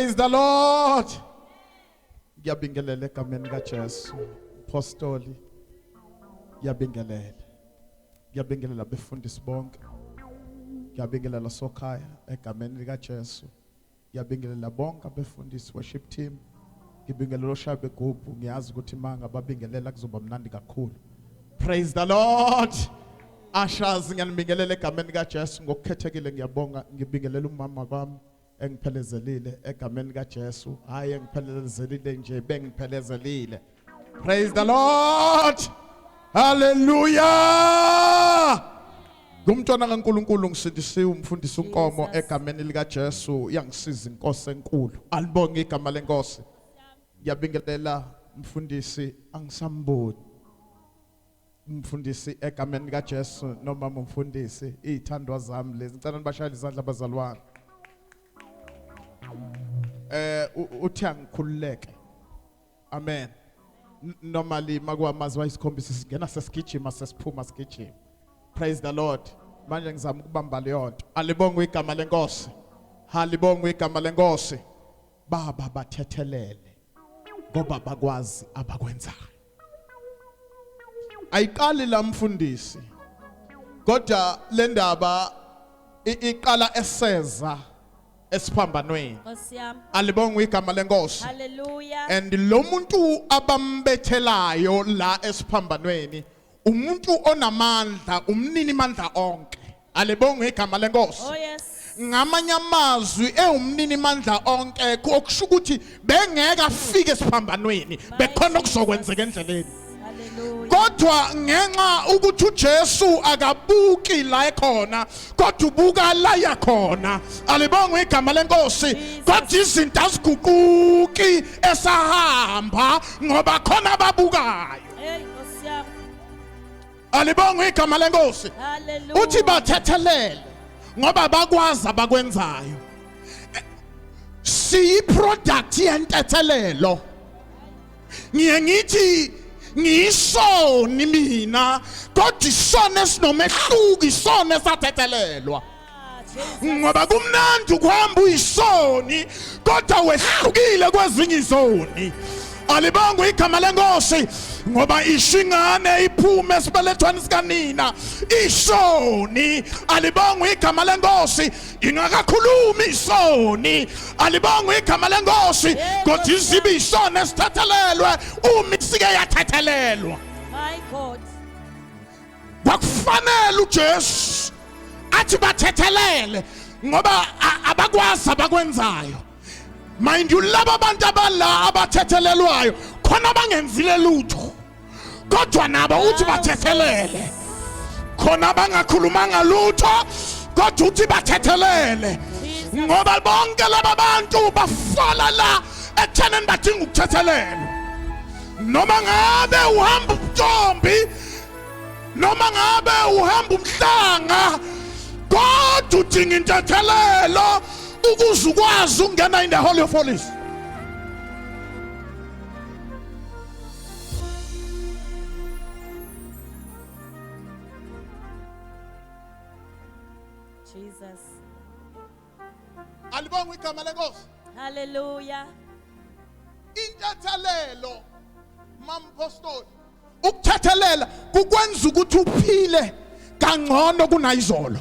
Praise the Lord. Ngiyabingelela egameni kaJesu. Apostoli. Ngiyabingelela. Ngiyabingelela befundisi bonke. Ngiyabingelela sokhaya egameni likaJesu. Ngiyabingelela bonke abefundisi worship team. Ngibingelela oshaya begubhu ngiyazi ukuthi manga babingelela kuzoba mnandi kakhulu. Praise the Lord. Ashazi ngiyanibingelela egameni kaJesu ngokukhethekile ngiyabonga ngibingelela umama kwami engiphelezelile egameni likaJesu hayi engiphelezelile nje bengiphelezelile Praise the Lord. Hallelujah. Ngumntwana kaNkuluNkulu ngisindisiwe umfundisi uNkomo egameni likaJesu yangisiza inkosi enkulu. Alibonge igama lenkosi. Ngiyabingelela mfundisi angisamboni. Umfundisi egameni likaJesu noma umfundisi izithandwa zami lezi ngicela nibashayele izandla abazalwane. Eh uthi angikhululeke. Amen. Normally makuwamazwi ayisikhombisa singena sesigijima sesiphuma sigijima. Praise the Lord. Manje ngizama ukubamba leyo nto. Alibongwe igama lenkosi. Halibongwe igama lenkosi. Baba bathethelele ngoba bakwazi abakwenzayo. Ayiqali la mfundisi. Kodwa le ndaba iqala eseza esiphambanweni. Nkosi yami. Alibongwe igama lenkosi. Hallelujah. And lo muntu abambethelayo la esiphambanweni umuntu onamandla umnini mandla onke. Alibongwe igama lenkosi. Oh yes. Ngamanye amazwi ewumnini mandla onke okusho ukuthi bengeke afike esiphambanweni bekhona okuzokwenzeka endleleni. Hallelujah. Kodwa ngenxa ukuthi uJesu akabuki la ekhona kodwa ubuka la yakhona alibongwe igama lenkosi kodwa izinto aziguquki esahamba ngoba khona ababukayo. Hey Nkosi yami. Alibongwe igama lenkosi. Hallelujah. Uthi bathethelele ngoba bakwazi abakwenzayo. Siyi product yentethelelo. Ngiye ngithi ngiyisoni mina kodwa isona esinomehluko isona esathethelelwa. Ngoba kumnandi ukuhamba uyisoni kodwa wehlukile kwezinye izoni. Alibongwe igama lenkosi ngoba ishingane iphume esibelethweni sikanina isoni. Alibongwe igama lenkosi ingakakhulumi isoni. Alibongwe igama lenkosi kodwa izibi isoni esithethelelwe uma isike yathethelelwa. My God. Kwakufanele uJesu athi bathethelele ngoba abakwazi abakwenzayo. Mind you laba abantu abala abathethelelwayo khona bangenzile lutho kodwa nabo uthi bathethelele khona bangakhulumanga lutho kodwa uthi bathethelele ngoba bonke laba bantu bafala la ekuthenini badinga ukuthethelelwa noma ngabe uhamba ubuntombi noma ngabe uhamba umhlanga kodwa udinga intethelelo ukuze ukwazi ukungena in the holy of holies. Jesus. Alibongwe igama lenkosi. Hallelujah. Intethelelo mampostoli ukuthethelela kukwenza ukuthi uphile kangcono kunayizolo.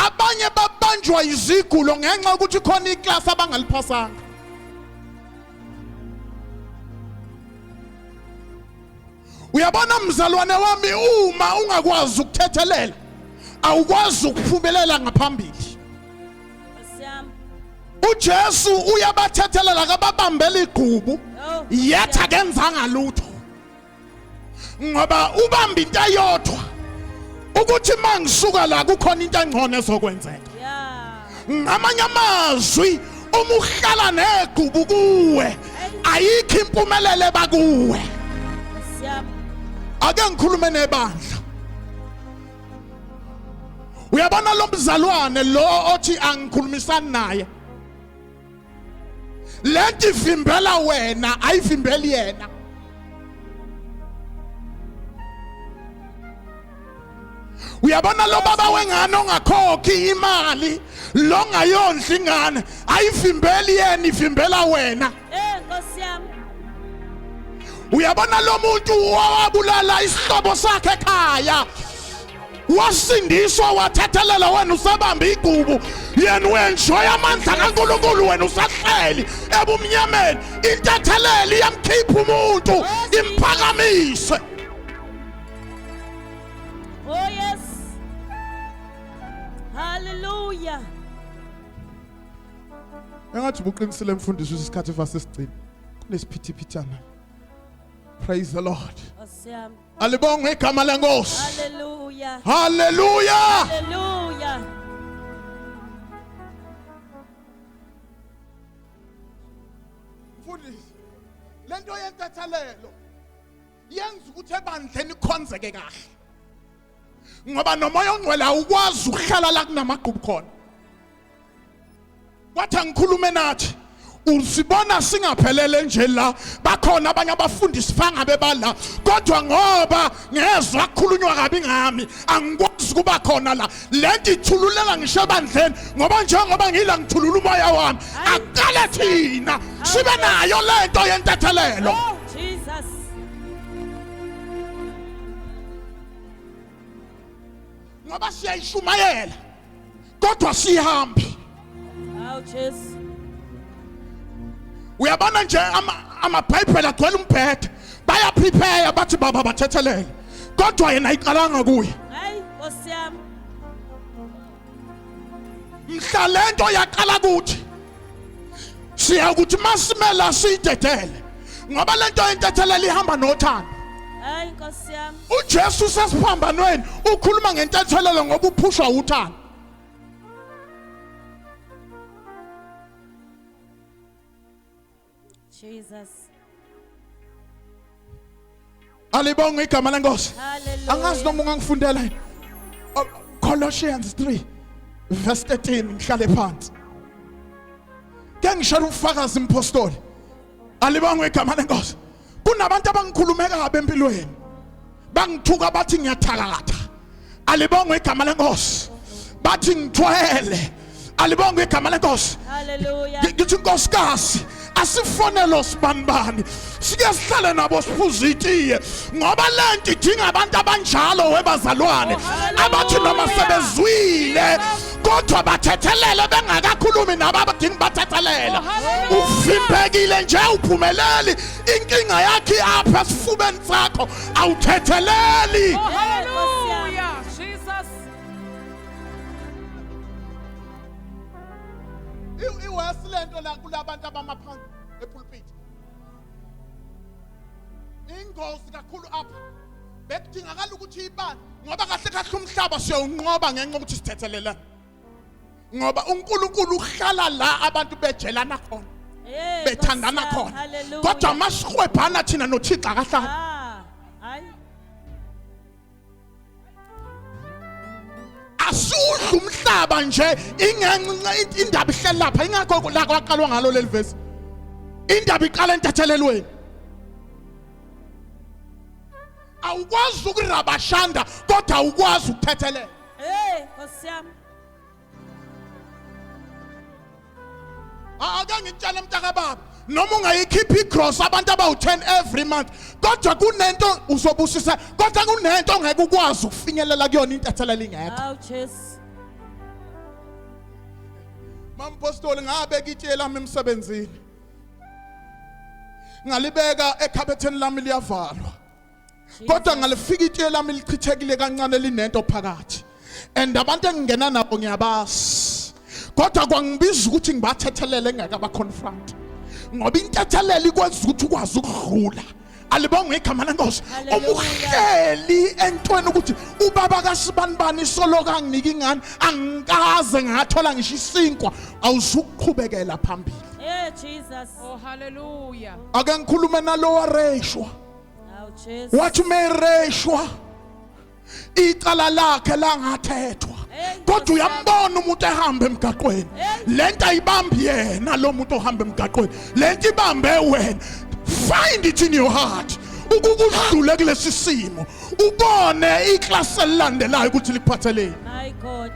Abanye babanjwa izigulo ngenxa yokuthi khona iclass abangaliphasanga. Uyabona mzalwane wami, uma ungakwazi ukuthethelela awukwazi ukuphumelela ngaphambili. uJesu uyabathethelela kababambela igqubu Oh, yet akenzanga lutho ngoba ubamba into eyodwa ukuthi mangisuka la kukhona into engcono ezokwenzeka. Ngamanye amazwi uma uhlala negqubu kuwe ayikho impumelelo ebakuwe. Ake ngikhulume nebandla. Uyabona lo mzalwane lo othi angikhulumisani naye, lento ivimbela wena ayivimbeli yena. Uyabona lo baba wengane ongakhokhi imali, lo ngayondli ingane, ayivimbeli yena, ivimbela wena. Eh Nkosi yami. Uyabona lo muntu owabulala isihlobo sakhe ekhaya, wasindiswa wathethelela, wena usabamba igubu, yena uenjoy amandla kaNkulunkulu, wena usahleli ebumnyameni. Intethelelo iyamkhipha umuntu, imphakamise. Oh yes. Hallelujah. Engathi ubuqinisile mfundisi, isikhathi fasesigcina kunesiphithiphithana. Praise the Lord. Nkosi yami. Alibongwe igama lenkosi. Hallelujah. Hallelujah. Hallelujah. Mfundisi, lento yentethelelo yenza ukuthi ebandleni ikhonzeke kahle, ngoba nomoya ongcwele awukwazi ukuhlala la kunamagqubu khona. Kwathi angikhulume nathi, usibona singaphelele nje la, bakhona abanye abafundisi fangabe bala, kodwa ngoba ngezwa kukhulunywa kabi ngami angikwazi kuba khona la. Lento ithululela ngisho ebandleni, ngoba njengoba ngila ngithulula umoya wami, aqale thina sibe nayo lento yentethelelo. Oh Jesus. Ngoba siyayishumayela kodwa sihambi. Awu Jesu. Uyabona nje amaBhayibheli agcwele umbhede, bayaprepare bathi baba bathethelele, kodwa yena ayiqalanga kuye. Hayi Nkosi yami. Mhla lento yaqala kuthi siya ukuthi masimela siyidedele, ngoba lento yentethelelo ihamba nothando. Hayi Nkosi yami. uJesu usesiphambanweni ukhuluma ngentethelelo ngoba uphushwa uthando. Jesus. Alibongwe igama lenkosi. Hallelujah. Angazi noma ungangifundela yini. Oh, Colossians 3 verse 13, ngihlale phansi. Ke ngishela ufakazi impostoli. Alibongwe igama lenkosi. Kunabantu abangikhulume kabi empilweni. Bangithuka bathi ngiyathakatha. Alibongwe igama lenkosi. Bathi ngithwele. Alibongwe igama lenkosi. Hallelujah. Ngithi nkosikazi, asifonele sibanibani, sike sihlale nabo siphuze itiye, ngoba lento idinga abantu abanjalo webazalwane, Oh, abathi noma hallelujah. sebezwile kodwa bathethelele bengakakhulumi nabo abadinga bathethelela. Oh, hallelujah. Uvimbekile nje, uphumeleli, inkinga yakhe apha esifubeni sakho, awuthetheleli. Oh, hallelujah. Jesus. Iwesi lento la kulabantu abamaphansi epulpit, ingozi kakhulu apha. Bekudingakala ukuthi ibani, ngoba kahle kahle umhlaba siyawunqoba ngenxa yokuthi sithethelelana, ngoba uNkulunkulu uhlala la abantu bejelana khona, Eh, bethandana Nkosi yami. khona. Hallelujah. Kodwa masihwebhana thina noThixo akahlali. Ah, hayi. Asudla umhlaba nje ingenxa indaba ihleli lapha, ingakho la kwaqalwa ngalo leli verse. Indaba iqala entethelelweni. Awukwazi ukurabashanda kodwa awukwazi ukuthethelela. Eh, Nkosi yami. Ake ngitshele mntaka baba, noma ungayikhipha igross abantu abawu-10 every month, kodwa kunento uzobusisa, kodwa kunento ongeke ukwazi ukufinyelela kuyona intethelelo ingekho. Awu Jesu. Mampostoli, ngabeka itshe lami emsebenzini, ngalibeka ekhabetheni lami, liyavalwa, kodwa ngalifika itshe lami lichithekile kancane, linento phakathi, and abantu engingena nabo ngiyabazi, kodwa kwangibiza ukuthi ngibathethelele engeke confront, ngoba intethelelo ikwenza ukuthi ukwazi ukudlula. Alibongwe igama lenkosi. Uma Hallelujah. uhleli entweni ukuthi ubaba kasibanibani solo kanginika ingane, angikaze ngathola ngisho isinkwa, awuzukuqhubekela phambili. Eh, Jesus. Oh, hallelujah. Ake ngikhulume nalowa reshwa. Awu Jesu. Wathi mereshwa icala lakhe langathethwa, Hey, kodwa Nkosi yami. uyambona umuntu ehamba emgaqweni, Hey. lento ayibambi yena lo muntu ohamba emgaqweni, lento ibambe wena. Find it in your heart Ukudlule kulesi simo, ubone iklasi elilandelayo ukuthi likuphatheleni. My God.